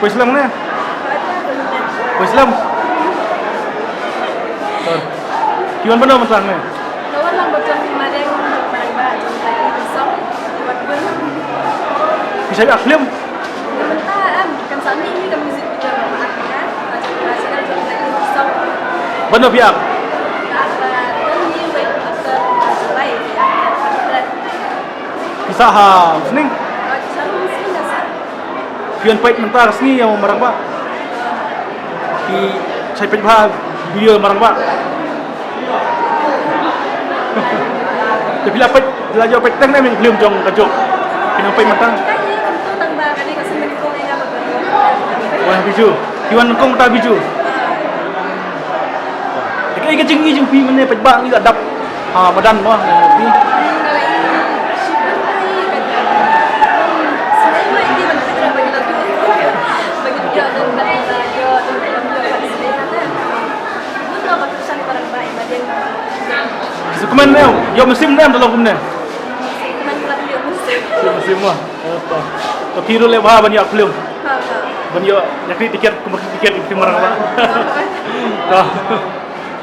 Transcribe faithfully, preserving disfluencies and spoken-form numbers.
Poi slem ne? Poi slem. Ki wan bano mynta ne? Lawan lang botol madan, madan ba jong tadi song. Wat bun. Pisa yak film? Mynta em kan sami ni kan music video ba ma kan. Macam rasa kan jong tadi song. Bano piak? Apa kan ni wait after July ya. Pisa ha sning? Pisa ha sning dah sah. Ki wan peit mynta ka sngi ïa u Marangbah. Ki sa peit bha video Marangbah. Te phi la peit, phi la ïoh peit teng ne ïa film jong ka Jok. Phi nang peit mynta. Wah, Bijou. Ki wan kong ta Bijou. Te kaei ka jingim jong phi mynne peit ba ngi la dap ha madan mo phi. Sa kmen ne ïoh mynsiem ne em da long kumne. Ïoh mynsiem mo. To phi ruh leh bha ban ïoh film. Ban ïoh ïa kri tiket kum kri tiket ïa phi Marangbah. To.